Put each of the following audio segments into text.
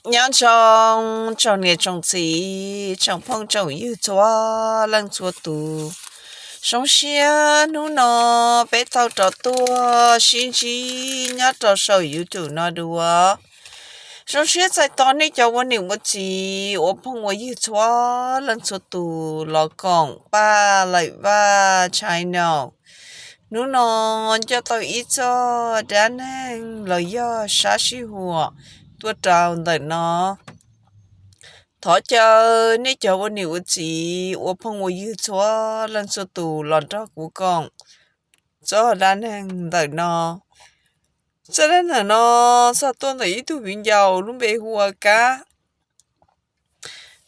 Nyob zoo tsoom niam tsoom txiv, tsoom phooj tsoom ywg txhua leej txhua tus. Zoo siab hnub no peb tau rov tuaj sib ntsib nyob rau saum YouTube no dua. Zoo siab txais tos nej cov ua niam ua txiv ua phooj ua ywg txhua leej txhua tus los koom Paj Laim Vaj channel. Hnub no nco tau ib txoj dab neeg los yog sab sij huam tuaj rau ntawm no. Thov caw nej cov ua niam ua txiv ua phooj ua ywg txhua leej txhua tus los nrog kuv koom txoj dab neeg ntawm no. Txoj dab neeg ntawm no txog tuaj ntawm ib tug viv ncaus lub npe hu ua Kab.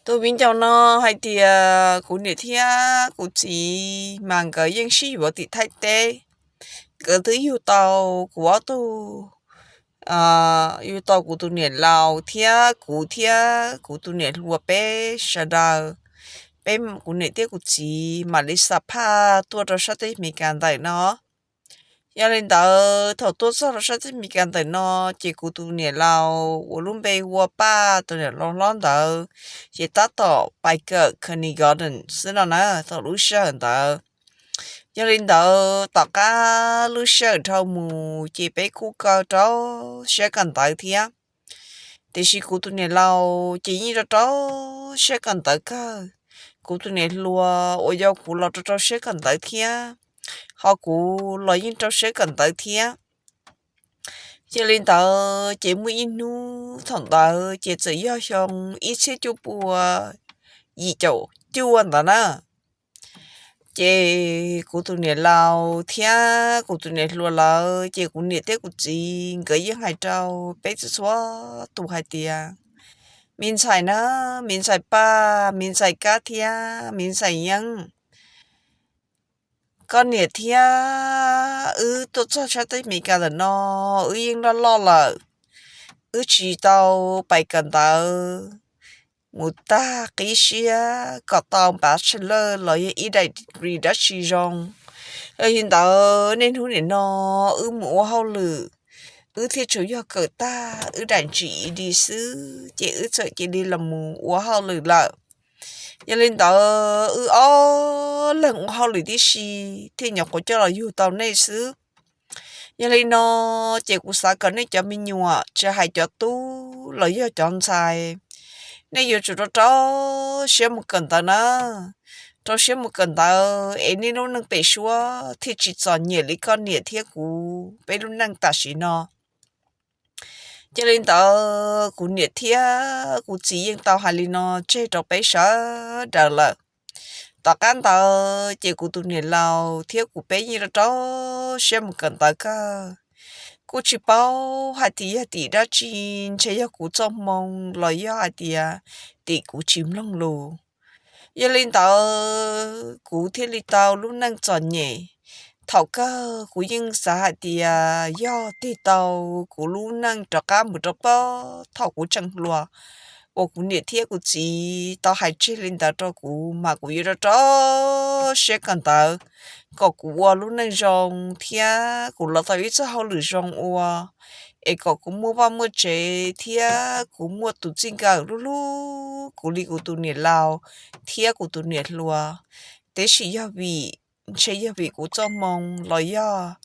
Tus viv ncaus no hais tias kuv niam thiab kuv txiv mas nkawd yeej sib yuav tim Thaib teb. Nkawd twb yug tau kuv ob tug, yug tau kuv tus niam laus thiab kuv thiab kuv tus niam hluas peb sawv daws, peb kuv niam thiab kuv txiv mam li xa phaj tuaj rau sab teb Amelikas ntawm no. Yog li ntawd thaum tuaj txog rau sab teb Amelikas ntawm no, ces kuv tus niam laus uas lub npe hu ua Paj, tus niam laus hlob ntawd, ces tab tom pais kawm kindergarten xwb no na thaum lub sij hawm ntawd. Yog li ntawd tom qab lub sij hawm dhau mus ces peb kuj kaw rau siab kawm ntawv thiab. Tiam sis kuv tus niam laus ces yeej rau rau siab kawm ntawv kawg. Kuv tus niam hluas uas yau kuv los rau rau siab kawm ntawv thiab, ho kuv los yeej rau siab kawm ntawv thiab. Yog li ntawd ces muaj ib hnub thaum ntawd ces txawm yog xyoo ib txhiab cuaj pua yim caum cuaj ntawd na. Ces kuv tus niam laus thiab kuv tus niam hluas lawv, ces kuv niam thiab kuv txiv nkawd yeej hais rau peb txhua txhua tus hais tias, me ntxhais na, me ntxhais Paj, me ntxhais Kab thiab me ntxhais Yeeb, koj niam thiab wb tuaj txog sab teb Amelikas ntawm no, wb yeej loj loj lawm, wb tsis tau pais kawm ntawv mus tag qib siab kom tau bachelor los yog ib daim degree dab tsi zoo. Yog li ntawd niaj hnub nim no wb mus ua hauj lwm, wb thiaj tsuas yog kawm tag wb daim GED xwb ces wb txawm cia li los mus ua hauj lwm lawm. Yog li ntawd wb ob leeg ua hauj lwm tib si thiaj nyuam qhuav coj los yug tau nej xwb. Yog li no ces kuv xav kom nej cov me nyuam, tsis hais cov tub los yog cov ntxhais, nej yuav tsum rau rau siab mus kawm ntawv na, rau siab mus kawm ntawv es nej lub neej pem suab thiaj tsis txom nyem li koj niam thiab kuv peb lub neej tam sim no. Yog li ntawd kuv niam thiab kuv txiv yeej tau hais li no tseg rau peb sawv daws lawm. Tom qab ntawd ces kuv tus niam laus thiab kuv peb yeej rau rau siab mus kawm ntawv kawg. Kuj tsis paub hais tias yog tim dab tsi, ntshe yog kuv txoj hmoo los yog hais tias tim kuv tsis mloog lus. Yog li ntawd kuv thiaj li tau lub neej txom nyem. Thaum kawg kuv yeej xav hais tias yog tig tau kuv lub neej rov qab mus rau pem thaum kuv tseem hluas, uas kuv niam thiab kuv txiv tau hais tseg li ntawd rau kuv mas kuv yuav rau rau siab kawm ntawv kom kuv ua lub neej zoo thiab kuv los tau ib txoj hauj lwm zoo ua, es kom kuv muaj vaj muaj tsev thiab kuv muaj tus txij nkawm hlub hlub kuv li kuv tus niam laus thiab kuv tus niam hluas. Tiam sis yog vim, ntshe yog vim kuv txoj hmoo los yog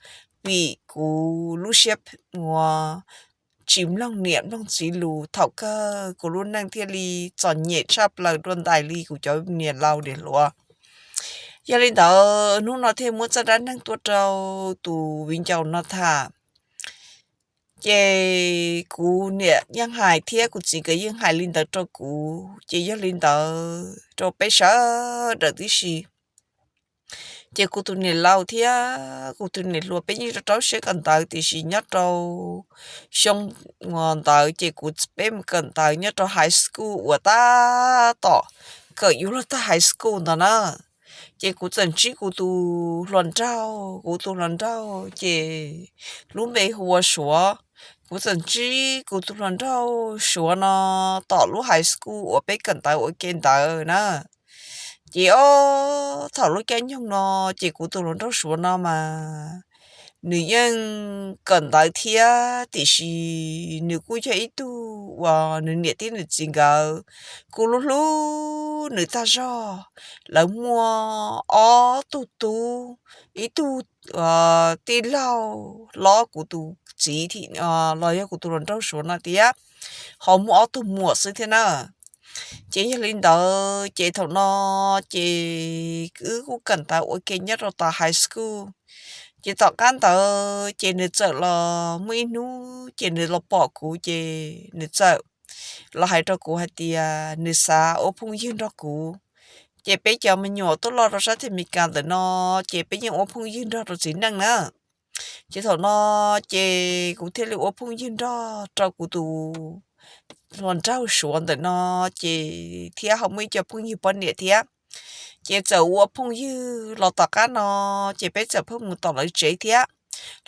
vim kuv lub siab uas tsis mloog niam mloog txiv lus, thaum kawg kuv lub neej thiaj li txom nyem tshaj plaws dua ntais li kuv cov niam laus niam hluas. Yog li ntawd hnub no thiaj muab txoj dab neeg tuaj rau tus viv ncaus no tham. Ces kuv niam yeej hais thiab kuv txiv nkawd yeej hais li ntawd rau kuv, ces yog li ntawd rau peb sawv daws tib si. Ces kuv tus niam laus thiab kuv tus niam hluas peb yeej rau rau siab kawm ntawv, tiam sis nyob rau xyoo ntawd ces kuv peb mus kawm ntawv nyob rau high school uas tab tom kawm yuav luag tag high school ntawd na. Ces kuv txawm ntsib kuv tus hluas nraug, kuv tus hluas nraug ces lub npe hu ua Suav. Kuv txawm ntsib kuv tus hluas nraug Suav no tom lub high school uas peb kawm ntawv ua ke ntawd na. Ces ob thaum lub caij nyoog no ces kuv tus hluas nraug Suav no mas nws yeej kawm ntawv thiab, tiam sis nws kuj yog ib tug uas nws niam thiab nws txiv nkawd kuj hlub hlub nws tag zog. Lawv muaj ob tug tub, ib tug tij laug hlob kuv tus txiv los yog kuv tus hluas nraug Suav no thiab, ho muaj ob tug muam xwb thiab na. Ces yog li ntawd ces thaum no ces wb kuj kawm ntawv ua ke nyob rau tom high school. Ces tom qab ntawd ces nws txawm los muaj ib hnub ces nws los pom kuv ces nws txawm los hais rau kuv hais tias nws xav ua phooj ywg nrog kuv. Ces peb cov me nyuam tuaj loj rau sab teb Amelikas ntawm no ces peb yeej ua phooj ywg nrog rau txiv neej na. Ces thaum no ces kuv thiaj li ua phooj ywg nrog rau kuv tus hluas nraug Suav ntawm no, ces thiab ho muaj ib co phooj ywg poj niam thiab. Ces txawm ua phooj ywg los tom qab no ces peb txawm pheej mus tom lawv tsev thiab,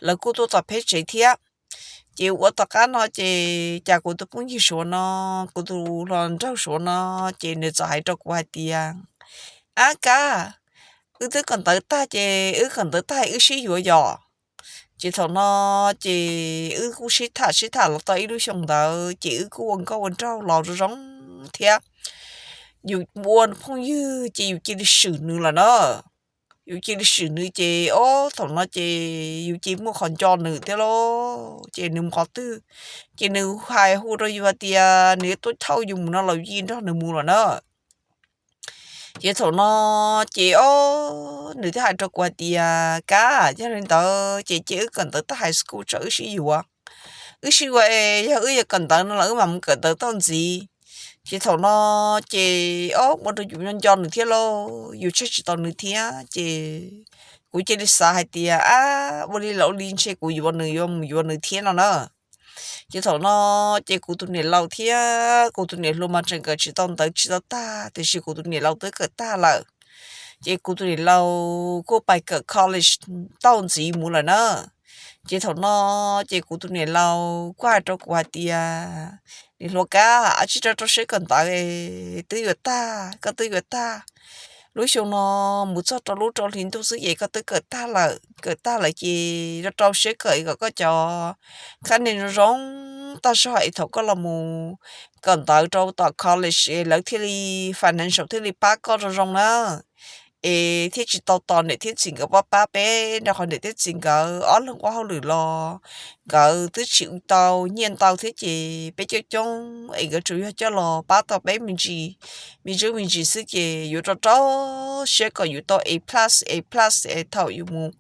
lawv kuj tuaj tom peb tsev thiab. Ces ua tom qab no ces cas kuv tus phooj ywg Suav no, kuv tus hluas nraug Suav no, ces nws txawm hais rau kuv hais tias, Ab Kab, wb twb kawm ntawv tag ces wb kawm ntawv tag wb sib yuav yom. Ces thaum no ces wb kuj sib tham sib tham los tau ib lub xyoo ntawd ces wb kuj ua nkauj ua nraug los zoo zoo thiab. Yus ua phooj ywg ces yus cia li swm nws lawm na. Yus cia li swm nws ces ob thaum no ces yus cia muaj qhov nco nws thiab lauj. Ces nws mus qhov twg ces nws hais hu rau yus hais tias nws yuav tuaj thauj yus mus no los yus cia nrog nws mus lawm na. Ces thaum no ces ob nws thiaj hais rau kuv hais tias, Kab, yog li ntawd ces cia wb kawm ntawv tag high school tso wb sib yuav. Wb sib yuav es yog wb yuav kawm ntawv no los wb mam mus kawm ntawv toj ntxiv. Ces thaum no ces ob ua rau yus nco nco nws thiab lauj, yus tseg tsis tau nws thiab ces kuv cia li xav hais tias, Ab, ua li los ua li ntshe kuv yuav nws yuav mus yuav nws thiab no na. Ces thaum no ces kuv tus niam laus thiab kuv tus niam hluas mas tseem kawm tsis tau ntawv tsis tau tag, tiam sis kuv tus niam laus twb kawm tag lawm. Ces kuv tus niam laus kuj pais kawm college tau ntxiv mus lawm na. Ces thaum no ces kuv tus niam laus kuj hais rau kuv hais tias, Niam hluas Kab, ab tsis rau rau siab kawm ntawv, twb yuav tag, koj twb yuav tag. Lub xyoo no mus txog rau lub rau hli ntuj xwb ces koj twb kawm tag lawm, kawm tag lawm ces rau rau siab kawm kom koj cov khab neeg zoo zoo tag zog es thaum koj los mus kawm ntawv rau tom college es lawv thiaj li financial thiaj li pab koj zoo zoo na. Es thiaj tsis tau tos niam thiab txiv nkawd pab pab peb, rau qhov niam thiab txiv nkawd ob leeg ua hauj lwm los nkawd twb tsis ua tau nyiaj ntau thiab ces peb coob coob es nkawd tsuas yog coj los pab tau peb me ntsis, me ntsis me ntsis xwb ces yuav rau rau siab kom yus tau A plus, A plus es thaum yus mus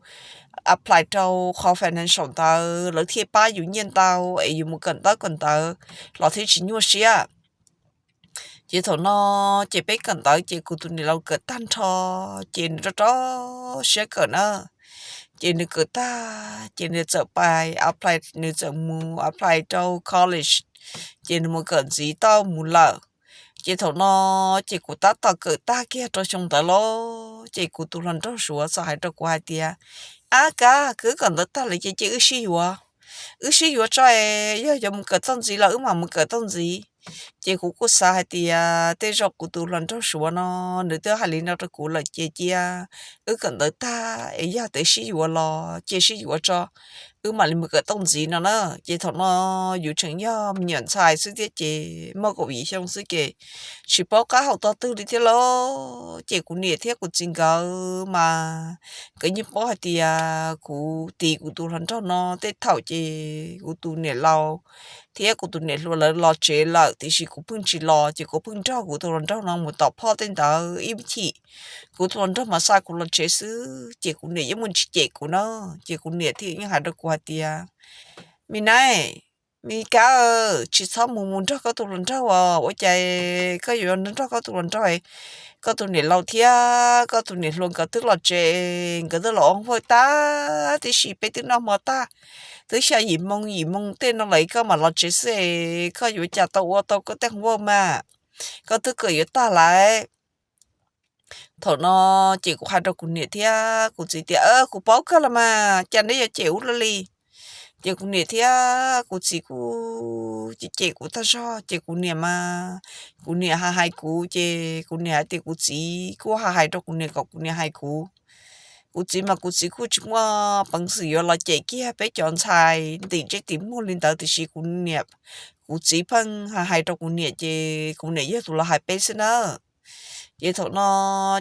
apply rau qhov financial ntawd lawv thiaj pab yus nyiaj ntau es yus mus kawm ntawv kawm ntawv los thiaj tsis nyuaj siab. Ces thaum no ces peb kawm ntawv ces kuv tus niam laus kawm tag nrho ces nws rau rau siab kawm na. Ces nws kawm tag ces nws txawm pais apply, nws txawm mus apply rau college, ces nws mus kawm ntxiv tau mus lawm. Ces thaum no ces kuv tab tom kawm tag kiag rau xyoo ntawd los ces kuv tus hluas nraug Suav txawm hais rau kuv hais tias, Ab Kab, wb kawm ntawv tag lawm ces cia wb sib yuav, wb sib yuav tso es yog yuav mus kawm txuj ntxiv los wb mam mus kawm txuj ntxiv. Ces kuv kuj xav hais tias tej zaum kuv tus hluas nraug Suav no nws twb hais li no rau kuv lawm ces cia wb kawm ntawv tag es yog tias sib yuav los cia sib yuav tso, wb mam li mus kawm txuj ntxiv no na. Ces thaum no yus tseem yog me nyuam ntxhais xwb thiab ces muaj kaum yim xyoo xwb ces tsis paub qab hau tog twg li thiab lauj. Ces kuv niam thiab kuv txiv nkawd mas nkawd yeej paub hais tias kuv tiv kuv tus hluas nraug no tej thaum ces kuv tus niam laus thiab kuv tus niam hluas lawv los tsev lawm tiam sis kuv pheej tsis los ces kuv pheej nrog kuv tus hluas nraug no mus tom phoj tej ntawd ib chim. Kuv tus hluas nraug mas xa kuv los tsev xwb ces kuv niam yeej muaj tsis cem kuv na. Ces kuv niam thiaj yeej hais rau kuv hais tias, Me nab, Me Kab, tsis txhob mus mus nrog koj tus hluas nraug os, ua cas koj yuav nrog koj tus hluas nraug? Koj tus niam laus thiab koj tus niam hluas nkawd twb los tsev, nkawd twb los ua hauj fwj tag tib si, peb twb noj hmo tag, twb xya yim moo yim moo tej no lawm koj mam los tsev xwb, koj yuav cas tau ua tau koj tej hauj fwj mas, koj twb kawm yuav tag lawm. Thaum no ces kuv hais rau kuv niam thiab kuv txiv tias, Kuv paub kawg los mas, cas neb yuav cem ub luaj li? Ces kuv niam thiab kuv txiv kuj cem kuv tag zog ces kuv niam mas, kuv niam hais hais kuv ces kuv niam hais tias kuv txiv kuj hais hais rau kuv niam kom kuv niam hais kuv. Kuv txiv mas kuv txiv kuj tsis muaj peev xwm yuav los cem kiag peb cov ntxhais ntim ntsej tim muag li ntawd, tiam sis kuv niam, kuv txiv pheej hais rau kuv niam ces kuv niam yog tus los hais peb xwb na. Ces thaum no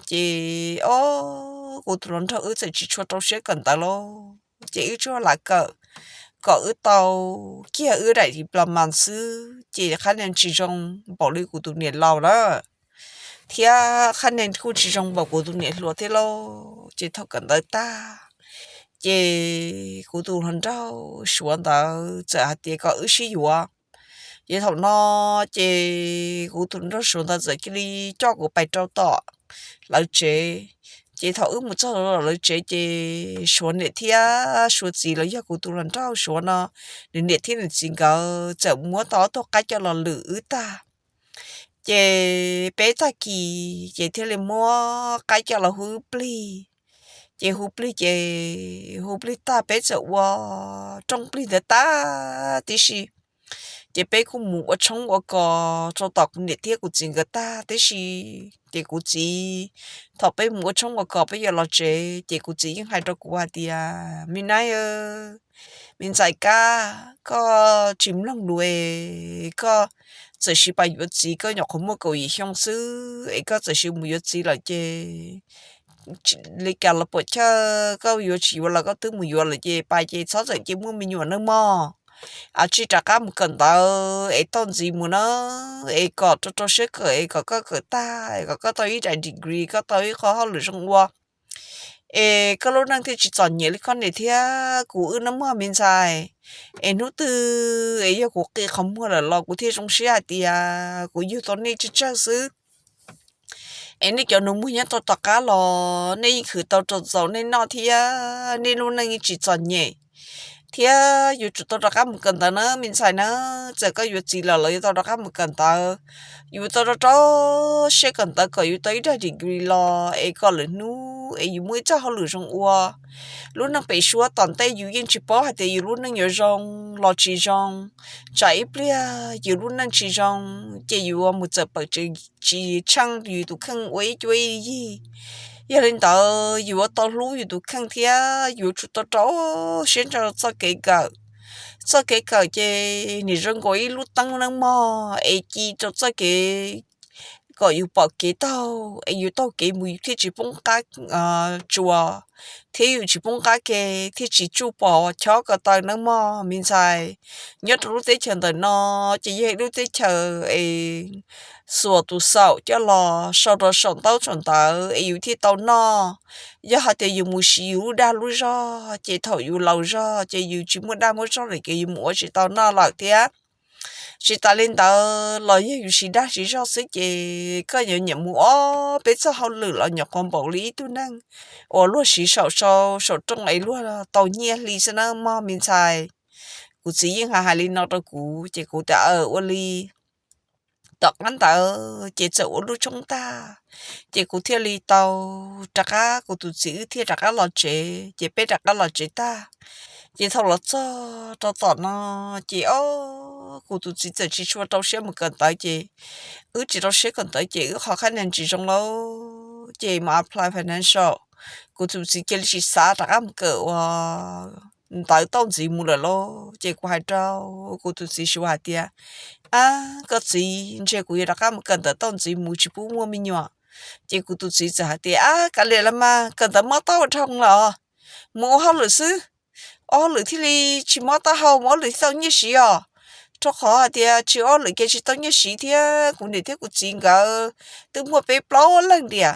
ces o, kuv tus hluas nraug wb txawm tsis tshua rau siab kawm ntawv lauj, ces wb tsuas lam kawm kom wb tau kiag wb daim diploma xwb, ces qhab nees tsis zoo npaum li kuv tus niam laus na, thiab qhab nees kuj tsis zoo npaum kuv tus niam hluas thiab lauj. Ces thaum kawm ntawv tag, ces kuv tus hluas nraug suav ntawd txawm hais tias kom wb sib yuav. Ces thaum no ces kuv tus nraug suav ntawd txawm cia li coj kuv pais rau tom lawv tsev. Ces thaum wb mus txog lawv tsev ces suav niam thiab suav txiv los yog kuv tus hluas nraug suav no, nws niam thiab nws txiv nkawd txawm muab tau ob tug qaib coj los lwm wb tag. Ces peb tag kis ces thiaj li muab qaib coj los hu wb plig. Ces hu plig ces hu plig tag peb txawm ua rooj plig ntawd tag tib si. Ces peb kuj mus ua tshoob ua kos rau tom kuv niam thiab kuv txiv nkawd tag tib si. Ces kuv txiv, thaum peb mus ua tshoob ua kos peb yuav los tsev ces kuv txiv yeej hais rau kuv hais tias, me nab, me ntxhais Kab, koj tsis mloog lus es koj txawm sis pas yuav txiv, koj nyuam qhuav muaj kaum yim xyoo xwb es koj txawm sis mus yuav txiv lawm ces li cas los puam chawj, koj yuav tsis yuav los koj twb mus yuav lawm ces pas ces txhob txawm cia muaj me nyuam nawb mog. Tsij rov qab mus kawm ntawv es tau ntxiv mus na, es kom rau rau siab kawm es kom koj kawm tag es kom koj tau ib daim degree, koj tau ib qho hauj lwm zoo ua, es koj lub neej thiaj tsis txom nyem li koj niam thiab kuv wb nawb mog me ntxhais. Es hnub twg es yog kuv qi qhov muag lawm los kuv thiaj zoo siab hais tias kuv yug tau nej tsawg tsawg xwb. Es nej cov nus muag nyob tau tom qab los nej yeej khwv tau rau txaus nej noj thiab nej lub neej yeej tsis txom nyem, thiab yuav tsum tau rov qab mus kawm ntawv na me ntxhais na. Txawm koj yuav txiv lawm los yuav tau rov qab mus kawm ntawv, yuav tau rau rau siab kawm ntawv kom yus tau ib daim degree los es kom lwm hnub es yus muaj ib txoj hauj lwm zoo ua. Lub neej pem suab tom ntej yus yeej tsis paub hais tias yus lub neej yuav zoo los tsis zoo. Tsam ib pliag yus lub neej tsis zoo ces yus mus txawm pawm tsis tsheej yus tus kheej ua ib cuab ib yig. Yog li ntawd yus yuav tau hlub yus tus kheej thiab yuav tsum tau rau siab ntso txoj kev kawm. Txoj kev kawm ces nim zoo nkaus ib lub teeb nawb mog, es ci rau txoj kev kom yus pom kev taug es yus taug kev mus yus thiaj tsis poob qab tsuas, thiab yus tsis poob qab kev thiaj tsis tsuj pom chob ko taw nawb mog me ntxhais. Nyob rau lub teb chaws ntawm no ces yog ib lub teb chaws es xuas tus xaum coj los sau rau saum ntaub saum ntawv es yus thiaj tau noj. Yog hais tias yus mus siv yus lub dag lub zog ces thaum yus laus zog ces yus tsis muaj dag muaj zog lawm ces yus mus ua tsis tau noj lawm thiab. Tsis tas li ntawd los yog yus siv dag siv zog xwb ces koj yuav nyiam mus ob peb txoj hauj lwm los nyuam qhuav npaum li ib tug neeg uas luag siv saum sau saum rooj es luag tau nyiaj hli xwb na mog me ntxhais. Kuv txiv yeej hais hais li no rau kuv ces kuv tias ua li. Tom qab ntawd ces txawm ua lub tshoob tag, ces kuv thiaj li tau rov qab, kuv tus txiv wb thiaj rov qab los tsev, ces peb rov qab los tsev tag. Ces thaum los txog rau tom no ces o, kuv tus txiv txawm tsis tshua rau siab mus kawm ntawv ces wb tsis rau siab kawm ntawv ces wb qhov qhab nees tsis zoo lauj, ces mus apply financial. Kuv tus txiv cia li tsis xav rov qab mus kawm ua ntawv tau ntxiv mus lawm lauj. Ces kuv hais rau kuv tus txiv suav hais tias, ab koj txiv, ntshe kuv yuav rov qab mus kawm ntawv tau ntxiv mus tsis pub muaj me nyuam. Ces kuv tus txiv txawm hais tias, ab kav liam los mas, kawm ntawv mob taub hau dhau los, mus ua hauj lwm xwb, ua hauj lwm thiaj li tsis mob taub hau, mus ua hauj lwm thiaj tau nyiaj siv os. Rau qhov hais tias tsis ua hauj lwm ces tsis tau nyiaj siv thiab kuv niam thiab kuv txiv nkawd twb muaj peb plaub leej tiag,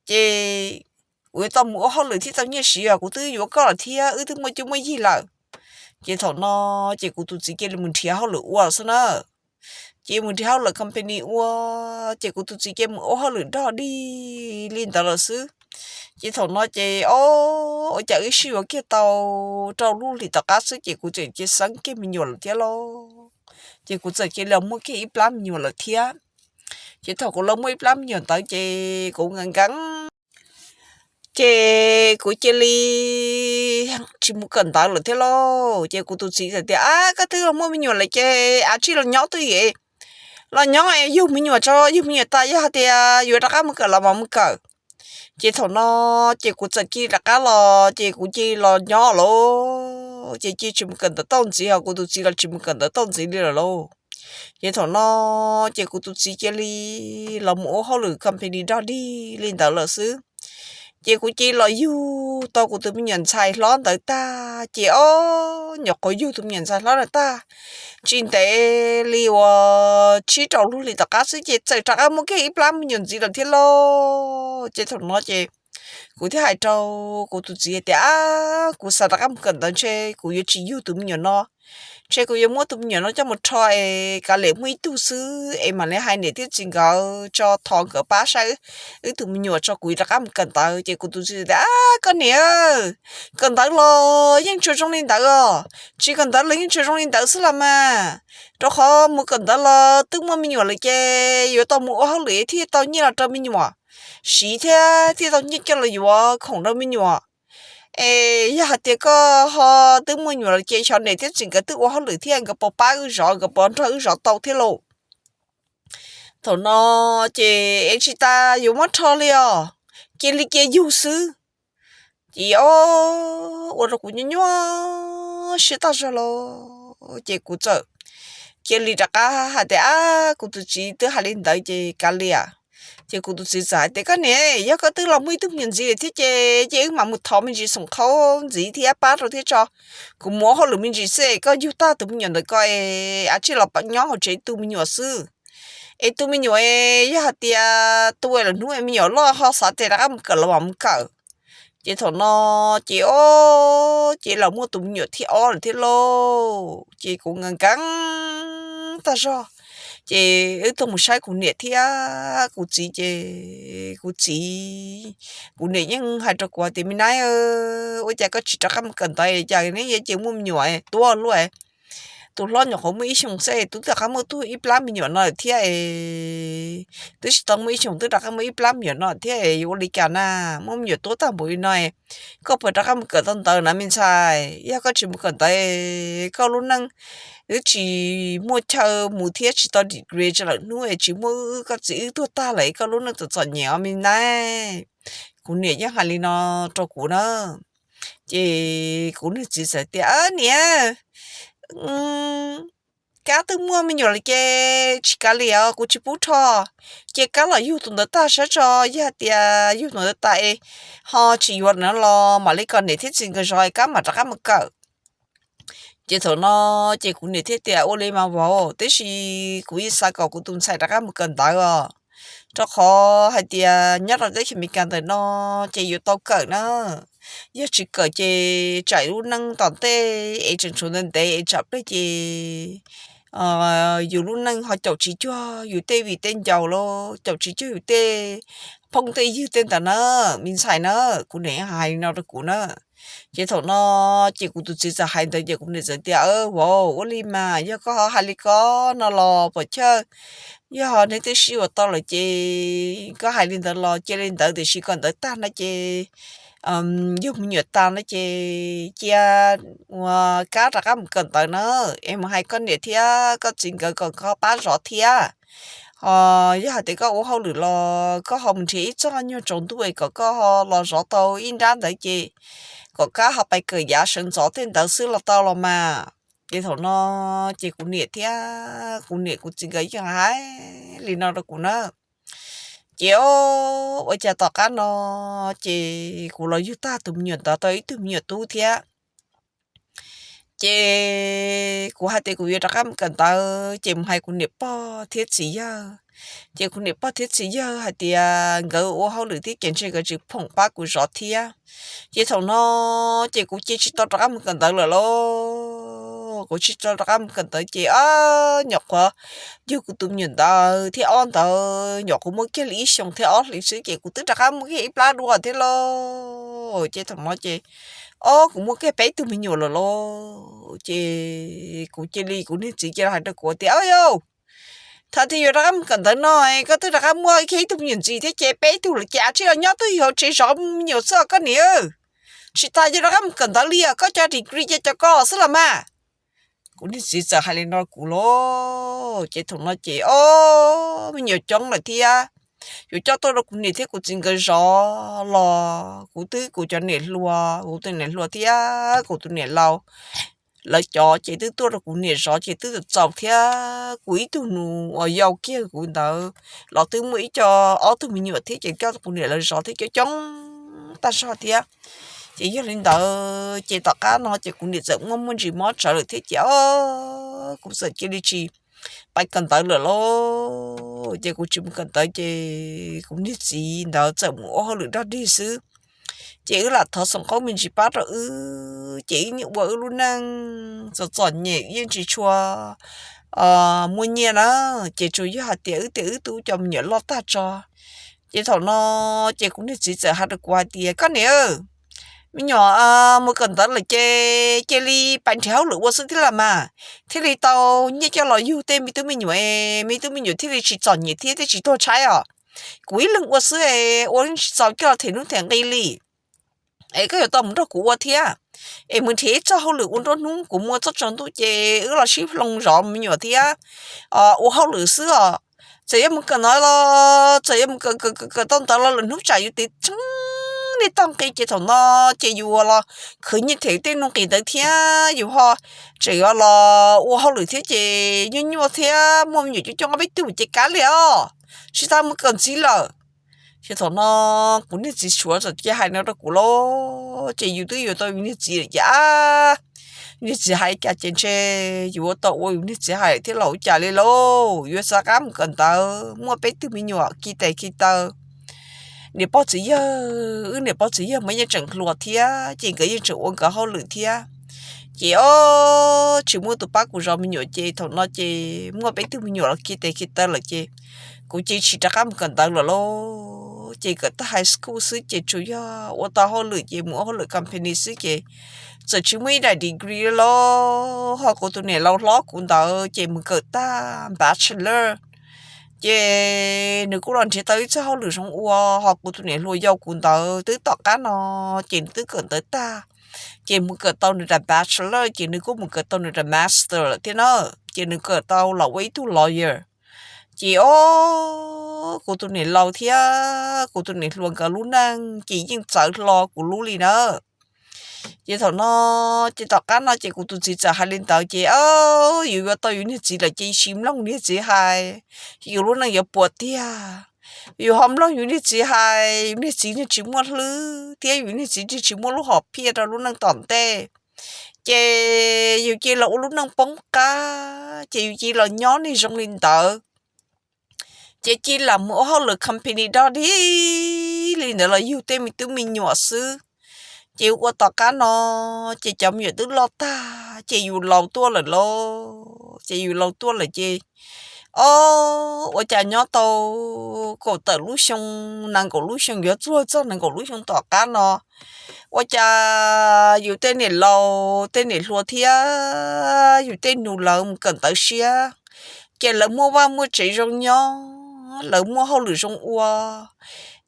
ces kuv yuav tau mus ua hauj lwm thiaj tau nyiaj siv os, kuv twb yuav koj lawm thiab wb twb muaj cuab muaj yig lawm. Ces thaum no ces kuv tus txiv cia li mus nrhiav hauj lwm ua xwb na. Ces mus nrhiav hauj lwm company ua, ces kuv tus txiv cia li mus ua hauj lwm dog dig li ntawd lawm xwb. Ces thaum no ces o, ua cas wb sib yuav kiag tau rau lub hlis tom qab xwb ces kuv txawm cia li xeeb kiag me nyuam lawm thiab lauj. Ces kuv txawm cia li muaj kiag ib plab me nyuam lawm thiab. Ces thaum kuv los muaj ib plab me nyuam ntawd ces kuv nkees nkees, ces kuv cia li tsis mus kawm ntawv lawm thiab lauj. Ces kuv tus txiv txawm tias, ab koj twb los muaj me nyuam lawm ces a tsij los nyob twj ywm, los nyob es yug me nyuam tso, yug me nyuam tas yog hais tias yuav rov qab mus kawm los mam mus kawm. Ces thaum no ces kuv txawm cia li rov qab los ces kuv cia li los nyob lawm, ces cia li tsis mus kawm ntawv toj ntxiv, ho kuv tus txiv los tsis mus kawm ntawv toj ntxiv li lawm lauj. Ces thaum no ces kuv tus txiv cia li los mus ua hauj lwm company dog dig li ntawd lawm xwb. Ces kuv cia li los yug tau kuv tus me nyuam ntxhais hlob ntawd tag ces, o, nyuam qhuav yug tus me nyuam ntxhais hlob ntawd tag tsis ntev li uas tsib rau lub hlis tom qab xwb ces txawm rov qab muaj kiag ib plab me nyuam ntxiv lawm thiab lauj. Ces thaum no ces kuv thiaj hais rau kuv tus txiv tias, Ab, kuv xav rov qab mus kawm ntawv, ntshe kuv yuav tsis yug tus me nyuam no, ntshe kuv yuav muab tus me nyuam no coj mus rho es kav liam muaj ib tug xwb es mam li hais niam thiab txiv nkawd tso thov nkawd pab saib wb tus me nyuam tso kuv rov qab mus kawm ntawv. Ces kuv tus txiv tias, Ab, koj niam, kawm ntawv los yeej tsuas zoo li ntawd os, tsis kawm ntawv los yeej tsuas zoo li ntawd xwb los mas, rau qhov mus kawm ntawv los twb muaj me nyuam lawm ces yuav tau mus ua hauj lwm thiaj tau nyiaj los rau me nyuam siv thiab thiaj tau nyiaj coj los yuav khoom rau me nyuam. Es yog hais tias koj ho twb muaj me nyuam lawm ces xyov niam thiab txiv nkawd twb ua hauj lwm thiab nkawd puas pab wb zov, nkawd puas nrog wb zov tau thiab lauj. Thaum no ces es tsis tas yuav muab rho li os, cia li cia yug xwb. Ces o, ua rau kuv nyuaj nyuaj siab tag zog lauj. Ces kuv txawm cia li rov qab hais tias, Ab, kuv tus txiv twb hais li ntawd ces kav liam. Ces kuv tus txiv txawm hais tias, Koj niam, yog koj twb los muaj ib tug me nyuam ntxiv lawm thiab ces ces wb mam mus thov me ntsis xoom qhaub ntxiv thiab pab rau thiab tso, kuv mus ua hauj lwm me ntsis xwb es koj yug tag tus me nyuam ntawm ko es a tsij los nyob hauv tsev tu me nyuam xwb. Es tu me nyuam es yog hais tias tu lawm hnub me nyuam loj ho xav tias rov qab mus kawm los mam mus kawm. Ces thaum no ces o, ces los muaj tus me nyuam thib ob lawm thiab lauj. Ces kuv nkees nkees tag zog, ces wb tuaj mus saib kuv niam thiab kuv txiv ces kuv txiv, kuv niam yeej hais rau kuv tias, Me nab, ua cas koj tsis rov qab mus kawm ntawv, cas neb yuav cia muaj me nyuam tuaj luaj? Tus hlob nyuam qhuav muaj ib xyoos xwb, twb rov qab muaj tug ib plab me nyuam no thiab es, twb tsis tau muaj ib xyoos twb rov qab muaj ib plab me nyuam no thiab es yuav ua li cas na? Muaj me nyuam tuaj tag npaum li no, koj puas rov qab mus kawm tau ntawv na me ntxhais? Yog koj tsis mus kawm ntawv, koj lub neej twb tsis muaj chaw mus thiab tsis tau degree tso lawm hnub es tsis muaj wb, koj txiv wb tuag tag lawm koj lub neej txom txom nyem os me nab. Kuv niam yeej hais li no rau kuv na. Ces kuv niag txiv txawm tias, Niam, kab twb muaj me nyuam lawm ces tsis kav liam, kuv tsis pub rho. Ces kab los yug tus ntawd tag saib tso, yog hais tias yug tus ntawd tas es ho tsis yuav no los mam li kom niam thiab txiv nkawd zov es kab mam rov qab mus kawm. Ces thaum no ces kuv niam thiaj tias, Ua li mas vauv, tiam sis kuv yeej xav kom kuv tus ntxhais rov qab mus kawm ntawv os, rau qhov hais tias nyob rau teb chaws Amelikas ntawm no ces yuav tau kawm na. Yog tsis kawm ces tsam lub neej tom ntej es tseem tshuav ntev ntev es tsam pleg ces yus lub neej ho caum tsis cuag yus tej viv tej ncaus los caum tsis cuag yus tej phooj tej ywg tej ntawd na, me ntxhais na. Kuv niam hais li no rau kuv na. Ces thaum no ces kuv tus txiv txawm hais ntawd ces kuv niam txawm tias, Vauv, ua li mas yog koj ho hais li ko no los puas chawj, yog neb twb sib yuav tau lawm ces koj hais li ntawd los cia li ntawd, tiam sis koj ntawv tag no ces yug me nyuam tas no ces cia ua kab rov qab mus kawm ntawv na, es mus hais koj niam thiab koj txiv nkawd kom koj pab zov thiab. Ho yog hais tias koj ua hauj lwm los koj ho mus nrhiav ib txoj nyuag tsaus ntuj es kom koj ho los zov tau ib nrab ntawd ces kom kab ho pais kawm yav sawv ntxov tej ntawd xwb los tau los mas. Ces thaum no ces kuv niam thiab kuv niam kuv txiv nkawd yeej hais li no rau kuv na. Ces ua cas tom qab no ces kuv los yug tag tus me nyuam ntawd tau ib tug me nyuam tub thiab. Ces kuv hais tias kuv yuav rov qab mus kawm ntawv ces mus hais kuv niam pog thiab txiv yawg. Ces kuv niam pog thiab txiv yawg hais tias nkawd ua hauj lwm thiab ces ntshe nkawd tsis phoom pab kuv zov thiab. Ces thaum no ces kuv cia tsis tau rov qab mus kawm ntawv lawm lauj. Kuv tsis tau rov qab mus kawm ntawv ces nyuam qhuav yug kuv tus me nyuam ntawd thiab ob ntawd nyuam qhuav muaj kiag li ib xyoos thiab ob hlis xwb ces kuv twb rov qab muaj kiag ib plab dua thiab lauj. Ces thaum no ces ob kuv muaj kiag peb tug me nyuam lawm lauj. Ces kuv cia li, kuv niag txiv cia li hais rau kuv tias, Au yau, thaum twg yuav rov qab mus kawm ntawv no, koj twb rov qab muaj kiag ib tug me nyuam ntxim thiab ces peb tug lawm ces a tsij los nyob twj ywm hauv tsev zov me nyuam xwb os koj niam. Tsis tas yuav rov qab mus kawm ntawv li os, koj cov degree ces cov ko xwb los mas. Kuv niag txiv txawm hais li no rau kuv lauj. Ces thaum no ces ob me nyuam coob lawm thiab. yuav coj tuaj rau kuv niam thiab kuv txiv nkawd zov los kuv twb, kuv cov niam hluas, kuv tus niam hluas thiab kuv tus niam laus lawv cov ces twb tuaj rau kuv niam zov ces twb txaus thiab. Kuv ib tug nus uas yau kiag kuv ntawd los twb muaj ib co, ob tug me nyuam thiab ces coj kuv niam lawv zov thiab coob coob tag zog thiab. Ces yog li ntawd ces tom qab no ces kuv niam txawm muaj muaj ntsis mob tsawv lawm thiab ces o, kuv txawm cia li tsis pais kawm ntawv lawm lauj. Ces kuv tsis mus kawm ntawv ces kuv niag txiv ntawd txawm mus ua hauj lwm dog dig xwb. Ces wb lam thov xoom qaub me ntsis pab rau wb ces wb yeej ua wb lub neej txom txom nyem, yeej tsis tshua muaj nyiaj na. Ces tsuas yog hais tias wb tias wb twb cov me nyuam loj tag tso. Ces thaum no ces kuv niag txiv txawm hais rau kuv hais tias, koj niam, me nyuam mus kawm ntawv lawm ces cia li pais nrhiav hauj lwm ua xwb thiab los mas, thiaj li tau nyiaj coj los yug tej me tub me nyuam, me tub me nyuam thiaj li tsis txom nyem thiab thiaj tsis tuag tshaib os. Kuv ib leeg ua xwb es ua tsis txaus coj los them nuj them nqi li. Es koj yuav tau mus nrog kuv ua thiab, es mus nrhiav ib txoj hauj lwm ua nruab hnub, kuv mus ua txog tsaus ntuj ces wb los sib hloov zov me nyuam thiab ua hauj lwm xwb os. Txawm yuav mus kawm ntawv los, txawm yuav mus kawm kawm kawm tau ntawv los lwm hnub tsam yus tiv tseeb li tag nqi ces thaum no ces yus los khwv nyiaj them tej nuj nqis ntawd thiab yus ho tseem yuav los ua hauj lwm thiab ces nyuaj nyuaj thiab muaj me nyuam coob coob ob peb tug ces kav liam os, tsis tas mus kawm ntxiv lawm. Ces thaum no kuv niag txiv suav txawm cia hais no rau kuv lauj, ces yus twb yuav tau yus niag txiv lawm ces a, niag txiv hais cas ces ntshe yus ua tau ua yus niag txiv hais thiab los ua cas li lauj. Yuav xav qab mus kawm ntawv muaj peb tug me nyuam khi tes khi taw, niam pog txiv yawg, wb niam pog txiv yawg mas yeej tseem hluas thiab ces nkawd yeej tseem ua nkawd hauj lwm thiab. Ces o, tsis muaj tus pab kuv zov me nyuam ces thaum no ces muaj peb tug me nyuam los khi tes khi taw lawm ces kuv cia li tsis rov qab mus kawm ntawv lawm lauj. Ces kawm tag high school xwb ces tsuas yog ua tau hauj lwm ces mus ua hauj lwm company xwb ces txawm tsis muaj ib daim degree li lauj. Ho kuv tus niam laus hlob kuv ntawd ces mus kawm tag bachelor ces nws kuj los nrhiav tau ib txoj hauj lwm zoo ua. Ho kuv tus niam hluas yau kuv ntawd twb tom qab no ces nws twb kawm ntawv tag ces mus kawm tau nws daim bachelor ces nws kuj mus kawm tau nws daim master lawm thiab na. Ces nws kawm tau los ua ib tug lawyer. Ces o, kuv tus niam laus thiab kuv tus niam hluas nkawd lub neej ces yeej txawv hlo kuv lub li na. Ces thaum no ces tom qab no ces kuv tus txiv txawm hais li ntawd ces o, yus yuav tau yus niag txiv lawm ces yus tsis mloog niag txiv hais, yus lub neej yuav puas tiag. Yus ho mloog yus niag txiv hais, yus niag txiv niag tsis muaj hlwb thiab yus niag txiv niag tsis muaj lub hom phiaj rau lub neej tom ntej. Ces yus cia li los ua lub neej poob qab ces yus cia li los nyob niag zoo li ntawd. Ces cia li los mus ua hauj lwm company dog dig li ntawd los yug tej me tub me nyuam xwb. Ces ua tom qab no ces cov me nyuam twb loj tag ces yus laus tuaj lawm lauj. Ces yus laus tuaj lawm ces o, ua cas nyob tau kaum tawm lub xyoo, nees nkaum lub xyoo, yuav txog txog nees nkaum lub xyoo tom qab no ua cas yus tej niam laus tej niam hluas thiab yus tej nus lawv mus kawm ntawv siab ces lawv muaj vaj muaj tsev zoo nyob, lawv muaj hauj lwm zoo ua.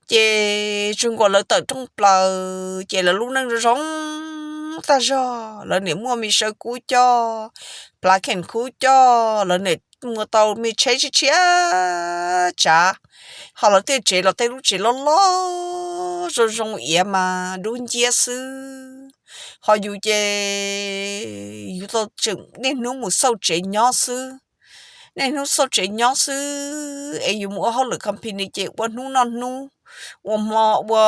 Ces tsuas nkaus lawv tawm rooj plaws ces lawv lub neej zoo zoo tag zog, lawv niam muaj me saw kub coj, plav kheem kub coj, lawv niam muaj tau me tsheb tshiab tshiab tsav, ho lawv tej tsev los tej lub tsev loj loj zoo zoo iav mas dub nciab xwb. Ho yus ces yus tau tseem niaj hnub mus xauj tsev nyob xwb. Niaj hnub xauj tsev nyob xwb es yus mus ua hauj lwm company ces ua hnub noj hnub, ua hmo ua,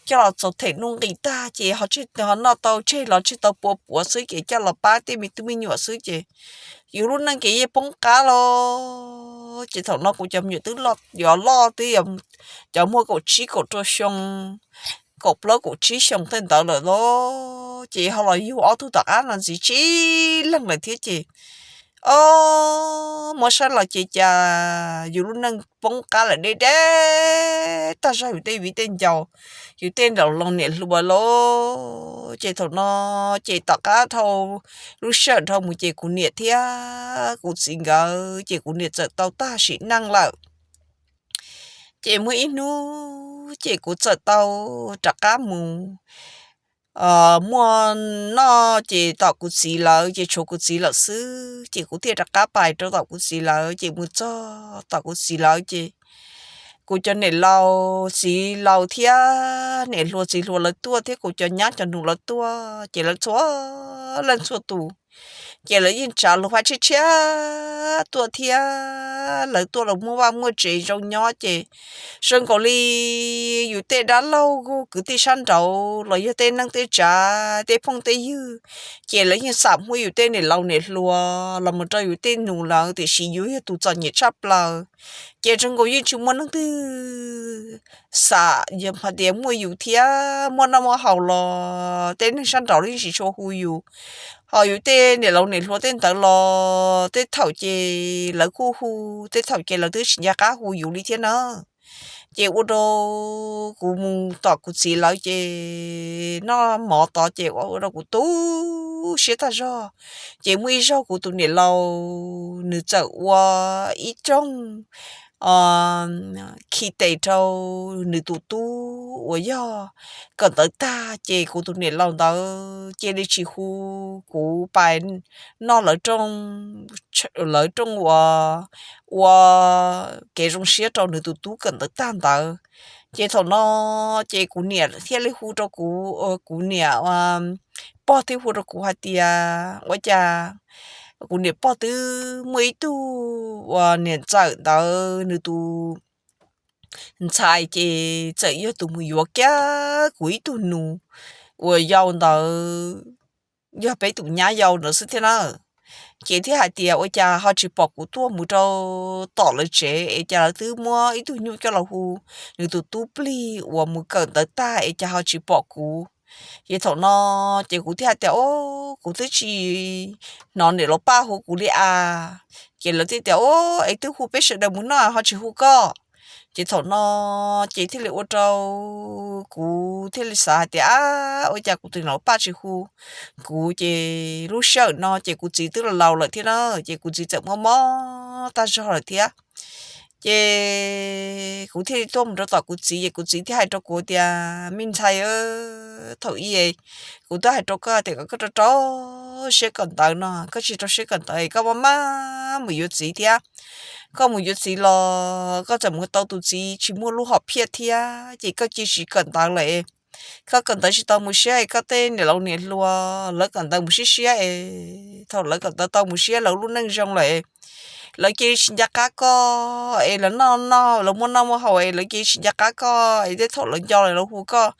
coj los txaus them nuj nqis tag ces ho tseg ho noj tau tseg los tseg tau pua puav xwb ces coj los pab tej me tub me nyuam xwb ces yus lub neej ces yeej poob qab los. Ces thaum no kuv cov me nyuam twb yuav loj twb cov muaj kaum tsib kaum rau xyoo, kaum plaub kaum tsib xyoo tej ntawd lawm los ces ho los yug ob tug tom qab no ntxiv tsib leeg lawm thiab ces o, muab saib los ces cas yus lub neej poob qab lawm deb deb tag zog yus tej viv tej ncaus, yus tej nraum loos niam hluas los. Ces thaum no ces tom qab dhau lub sij hawm dhau mus ces kuv niam thiab kuv txiv nkawd ces kuv niam txawm tau tag sim neej lawm. Ces muaj ib hnub ces kuv txawm tau rov qab mus muaj noj ces tom kuv txiv lawv ces tshuav kuv txiv lawm xwb ces kuv thiaj rov qab pais rau tom kuv txiv lawv ces mus txog tom kuv txiv lawv ces kuv cov niam laus txiv laus thiab niam hluas txiv hluas lawv tuaj thiab kuv cov nyab cov nus lawv tuaj ces lawv txhua leej txhua tus ces lawv yeej tsav lus hais tshiab tshiab tuaj thiab lawv tuaj los muaj vaj muaj tsev zoo nyob ces zoo nkaus li yus tej dab laug kwv tij sab nraud los yog tej neej tej tsav tej phooj tej ywg ces lawv yeej xam muaj yus tej niam laus niam hluas los mus rau yus tej nus lawm tiam sis yus yog tus txom nyem tshaj plaws ces zoo nkaus yeej tsis muaj neeg twg xam hais tias muaj yus thiab muaj noj muaj haus los tej neeg sab nraud los yeej tsis tshua hu yus. Ho yus tej niam laus niam hluas tej ntawd los tej thaum ces lawv kuj hu, tej thaum ces lawv twb tsis nco qab hu yus li thiab na. Ces ua rau kuv mus tom kuv txiv lawv ces noj mov tod ces ua rau kuv tu siab tag zog. Ces muaj ib zaug kuv tus niam laus nws txawm ua ib rooj khi tes rau nws tus tub uas yog kawm ntawv tag ces kuv tus niam laus ntawd cia li tsis hu kuv pais noj lawv rooj, lawv rooj uas ua kev zoo siab rau nws tus tub kawm ntawv tag ntawd. Ces thaum no ces kuv niam thiaj li hu rau kuv, kuv niam pog thiaj hu rau kuv hais tias ua cas kuv niam pog twb muaj ib tug uas niam ntxawm ntawd nws tus ntxhais ces txawm yog tus mus yuav kiag kuv ib tug nus uas yau ntawd, yog peb tus nyab yau ntawd xwb thiab na. Ces thiaj hais tias ua cas ho tsis pom kuv tuaj mus rau tom lawv tsev es cas lawv twb muab ib tug nyuj coj los hu nws tus tub plig uas mus kawm ntawv tag es cas ho tsis pom kuv. Ces thaum no ces kuv thiaj hais tias o, kuv twb tsis hnov niam laus paj hu kuv li as. Ces lawv thiaj tias o, es twb hu peb sawv daws mus noj ho tsis hu koj. Ces thaum no ces thiaj li ua rau kuv thiaj li xav hais tias a, ua cas kuv tus niam laus paj tsis hu kuv. Ces lub sij hawm no ces kuv txiv twb laus laus lawm thiab na, ces kuv txiv txawm mob mob tag zog lawm thiab. Ces kuv thiaj li tuaj mus rau tom kuv txiv es kuv txiv thiaj hais rau kuv tias me ntxhais, thaum ub kuv twb hais rau koj tias kom koj rau rau siab kawm ntawv no, koj tsis rau siab kawm ntawv es koj maj maj mus yuav txiv thiab. Koj mus yuav txiv los koj txawm mus tau tus txiv tsis muaj lub hom phiaj thiab ces koj cia li kawm ntawv lawm. Koj kawm ntawv tsis tau mus siab es koj tej niam laus niam hluas lawv kawm ntawv mus siab siab es thaum lawv kawm ntawv tau mus siab lawv lub neej zoo lawm, lawv cia li tsis nco qab koj es lawv noj noj lawv muaj noj muaj haus es lawv cia li tsis nco qab koj es tej thaum lawv nco lawm lawv hu koj,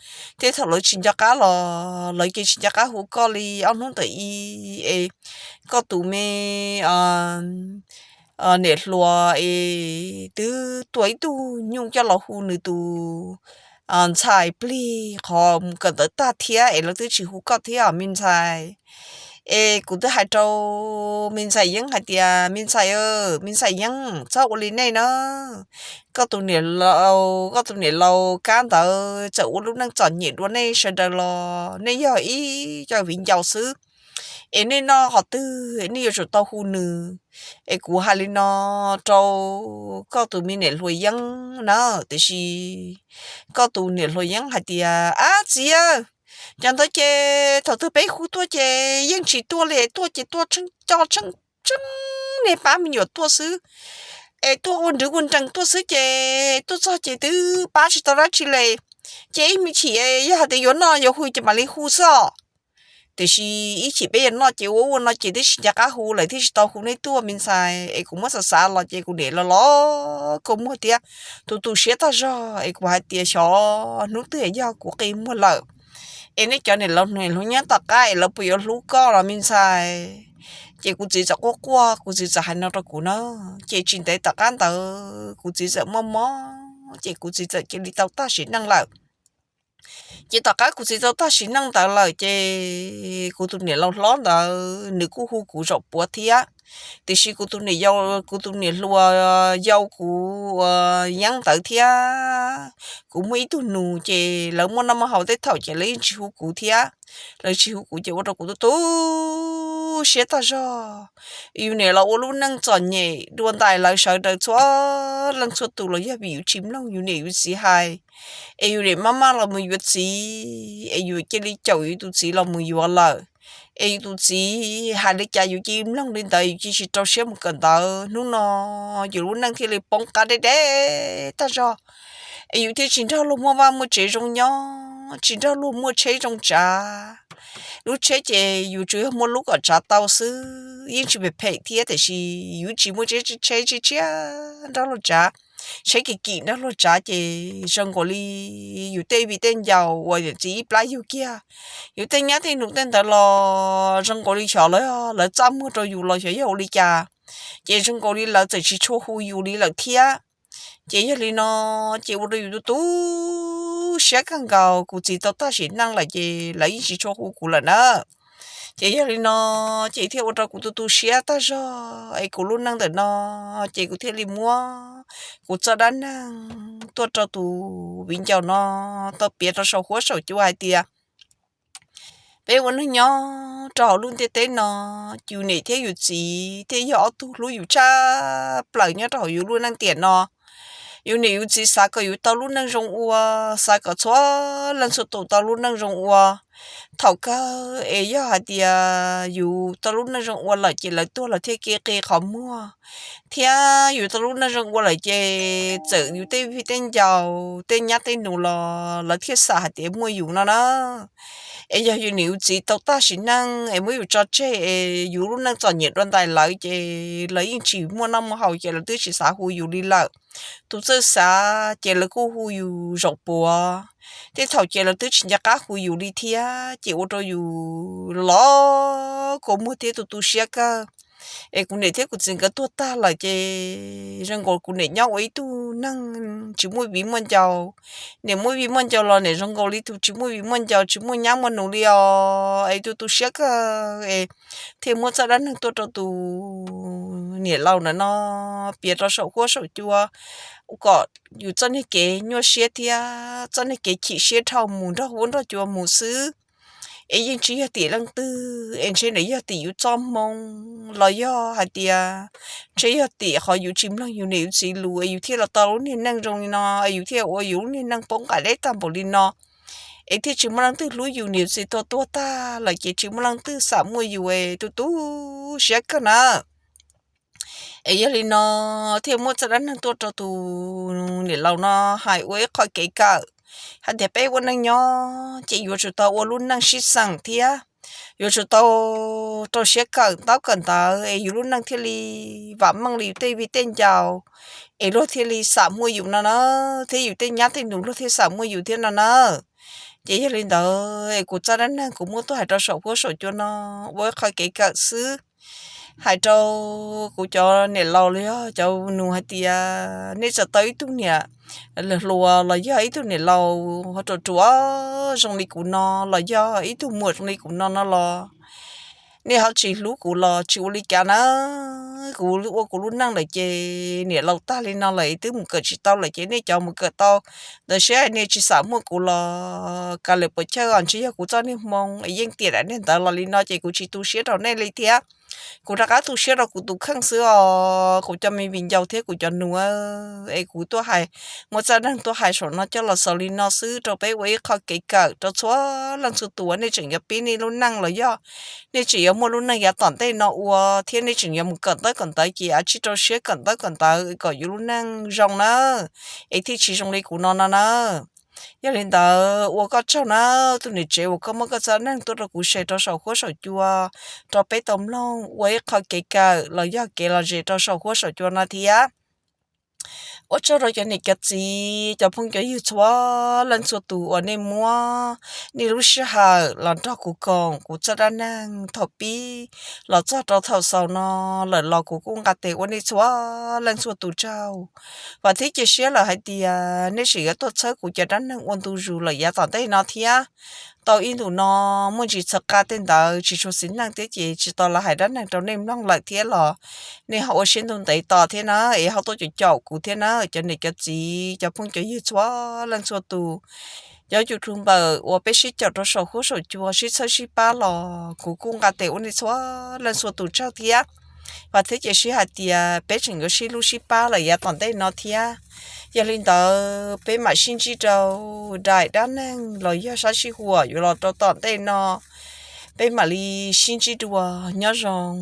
tej thaum lawv tsis nco qab los lawv cia li tsis nco qab hu koj li ob hnub ntawm i es koj tus me niam hluas es twb tua ib tug nyuj coj los hu nws tus ntxhais plig qhov mus kawm ntawv tag thiab es lawv twb tsis hu koj thiab me ntxhais. Es kuv twb hais rau me ntxhais Yeeb hais tias me ntxhais, me ntxhais Yeeb txhob ua li nej na. Koj tus niam laus, koj tus niam laus kab ntawd txawm ua lub neej txom nyem dua nej sawv daws los nej yog ib co viv ncaus xwb. Es nej noj qhov twg nej yuav tsum tau hu nws. Es kuv hais li no rau koj tus me niam hluas Yeeb na, tiam sis koj tus niam hluas Yeeb hais tias ab txiv, cov ntawd ces thaum twg peb hu tuaj ces yeej tsis tuaj li, tuaj ces tuaj tseeb co tseeb tseeb niag pab me nyuam tuaj xwb, es tuaj ua nrwv ua nrees tuaj xwb ces tuaj txog ces twb pab tsis tau dab tsi li. Ces ib me chim yog hais tias yuav noj yuav hu ces mam li hu xwb os. Tiam sis ib chim peb yuav noj ces ua ua no ces twb tsis nco qab hu lawm thiaj tsis tau hu nej tuaj me ntxhais. Es kuv muab xav xav los ces kuv niam los los kua muag thiab, tus tu siab tag zog es kuv hais tias xyov hnub twg yog kuv qi muag lawm es nej cov niam laus niam hluas nyob tom qab es lawv puas yuav hlub koj los me ntxhais. Ces kuv txiv txawm quaj quaj, kuv txiv txawm hais no rau kuv na. Ces tsis ntev tom qab ntawd kuv txiv txawm muaj mob ces kuv txiv txawm cia li tau tag sim neej lawm. Ces tom qab kuv txiv tau tag sim neej ntawd lawm ces kuv tus niam laus hlob ntawd nws kuj hu kuv zaum puav thiab. Tiam sis kuv tus niam, kuv tus niam hluas yau kuv uas Yeeb ntawd thiab kuv muaj ib tug nus ces lawv muaj noj muaj haus tej thaum ces lawv yeej tsis hu kuv thiab. Lawv tsis hu kuv ces ua rau kuv tu tu siab tag zog. Yus niam los ua lub neej txom nyem dua ntais lawv sawv daws txhua leej txhua tus los yog vim yus tsis mloog yus niam yus txiv hais, es yus niam maj maj los mus yuav txiv es yus cia li caum yus tus txiv los mus yuav lawm. Es yus tus txiv hais li cas yus cia li mloog li ntawd, yus cia tsis rau siab mus kawm ntawv. Hnub no yus lub neej thiaj li poob qab deb deb tag zog, es yus thiaj tsis nrog luag muaj vaj muaj tsev zoo nyob, tsis nrog luag muaj tsheb zoo tsav. Lub tsheb ces yus tsuas yog muaj lub kom tsav tau xwb, yeej tsis phem phem thiab, tiam sis yus tsis muaj tsheb, tsheb tshiab tshiab nrog luag tsav, tsheb kim kim nrog luag tsav, ces zoo nkaus li yus tej viv tej ncaus uas niam txiv ib plab yug kiag, yus tej nyab tej nus tej ntawd los zoo nkaus li xyov lawv txaj muag rau yus los xyov yog ua li cas, ces zoo nkaus li lawv txawm tsis tshua hu yus li lawm thiab. Ces yog li no, ces ua rau yus tu tu siab kawg nkaus. Kuv txiv tau tag sim neej lawm ces lawv yeej tsis tshua hu kuv lawm na. Ces yog li no, ces thiaj ua rau kuv tu tu siab tag zog, es kuv lub neej ntawm no, ces kuv thiaj li muab kuv txoj dab neeg tuaj rau tus viv ncaus no tau piav rau saum huab saum cua hais tias, peb ua neej nyob rau hauv lub ntiaj teb no, yus niam thiab yus txiv thiaj yog ob tug hlub yus tshaj plaws nyob rau hauv yus lub neej tiam no. Yus niam yus txiv xav kom yus tau lub neej zoo ua, xav kom txhua leej txhua tus tau lub neej zoo ua. Thaum kawg es yog hais tias yus tau lub neej zoo ua lawm ces lawv tuag los thiaj kev qi qhov muag, thiab yus tau lub neej zoo ua lawm ces txawm yus tej viv tej ncaus tej nyab tej nus los lawv thiaj xam hais tias muaj yus no na. Es yog yus niam yus txiv tau tag sim neej es muab yus tso tseg es yus lub neej txom nyem dua ntais lawv ces lawv yeej tsis muaj noj muaj haus ces lawv twb tsis xav hu yus li lawm. Tus txawj xav ces lawv kuj hu yus zaum puav, tej thaum ces lawv twb tsis nco qab hu yus li thiab, ces ua rau yus los kua muag thiab tu tu siab kawg. Es kuv niam thiab kuv txiv nkawd tuag tag lawm ces zoo nkaus kuv niam nyob ua ib tug neeg tsis muaj viv muaj ncaus. Niam muaj viv muaj ncaus los niam zoo nkaus li tus tsis muaj viv muaj ncaus, tsis muaj nyab muaj nus li os, es tu tu siab kawg es thiaj muab txoj dab neeg tuaj rau tus niam laus ntawm no piav rau saum huab saum cua kom yus txoj niag kev nyuaj siab thiab txoj niag kev chim siab dhau mus nrog huab nrog cua mus xwb. Es yeej tsis yog tim leej twg, es ntshe nws yog tim yus txoj hmoo los yog hais tias ntshe yog tim qhov yus tsis mloog yus niam yus txiv lus es yus thiaj los tau lub niag neej zoo li no, es yus thiaj ua yus lub niag neej poob nqa deb tag npaum li no. Es thiaj tsis muaj leej twg hlub yus niam yus txiv tuag tuag tag lawm ces tsis muaj leej twg xam muaj yus es tu tu siab kawg na. Es yog li no thiaj muab txoj dab neeg tuaj rau tus niam laus no hais ua ib qho kev kawm hais tias peb ua neej nyob ces yuav tsum tau ua lub neej sib xeem thiab yuav tsum tau rau siab kawm ntaub kawm ntawv es yus lub neej thiaj li vam meej li yus tej viv tej ncaus, es luag thiaj li xam muaj yus no na, thiab yus tej nyab tej nus luag thiaj xam muaj yus thiab no na. Ces yog li ntawd es kuv txoj dab neeg kuv muab tuaj hais rau saum huab saum cua no ua ib qho kev kawm xwb, hais rau kuv cov niam laus los yog cov nus hais tias nej txawm tau ib tug niam hluas los yog ib tug niam laus ruam ruam zoo li kuv no los yog ib tug muam zoo li kuv no no los nej ho tsis hlub kuv los tsis ua li cas na. Kuv ua kuv lub neej lawm ces niam laus tag li no lawm twb mus kawm tsis tau lawm ces nej cov mus kawm tau ntawd siab nej tsis xam muaj kuv los kav liam puas chawj os, ntshe yog kuv txoj niag hmoo es yeej tiam daim niag ntawd los li no ces kuv tsis tu siab rau nej li thiab. Kuv rov qab tu siab rau kuv tus kheej xwb os kuv cov me viv ncaus thiab kuv cov nus, es kuv tuaj hais, muab txoj dab neeg tuaj hais saum no coj los xaus li no xwb rau peb ua ib qho kev kawm rau txhua leej txhua tus uas nej tseem yuav pib nej lub neej los yog nej tseem yuav muaj lub neej yav tom ntej no ua thiab nej tseem yuav mus kawm ntaub kawm ntawv ces ua tsis rau siab kawm ntaub kawm ntawv kom yus lub neej zoo na, es thiaj tsis zoo li kuv no no na. Yog li ntawd ua koj tsaug na, tus niam tsev uas koj muab koj txoj dab neeg tuaj rau kuv share rau saum huab saum cua rau peb tau mloog ua ib qho kev kawm los yog kev lom zem rau saum huab saum cua no thiab. Ua tsaug rau cov niam cov txiv cov phooj cov ywg txhua leej txhua tus uas nej muab nej lub sij hawm los nrog kuv koom kuv txoj dab neeg thaum pib los txog rau thaum xaus no lawm los kuv kuj nqa tes ua nej txhua leej txhua tus tsaug. Vam thiab cia siab lawm hais tias nej tseem yuav tuaj txhawb kuv cov dab neeg ua ntu zus lawm yav tom ntej no thiab. Tau ib ntus no muaj ntsis txhawv qa tej ntawd tsis tshua xis neej thiab ces tsis tau los hais dab neeg rau nej mloog lawm thiab los nej ho ua siab ntuj ntev tos thiab na, es ho tuaj caum caum kuv thiab na cov niam cov txiv cov phooj cov ywg txhua leej txhua tus. Cov YouTube npawm uas peb sib caum rau saum huab saum cua sib txhawb sib pab los kuv kuj nqa tes ua nej txhua leej txhua tus tsaug thiab. Vam thiab cia siab hais tias peb tseem yuav sib hlub sib pab lawm yav tom ntej no thiab. Yog li ntawd peb mam sib ntsib rau daim dab neeg los yog sab sij huam yuav los rau tom ntej no. Peb mam li sib ntsib dua, nyob zoo.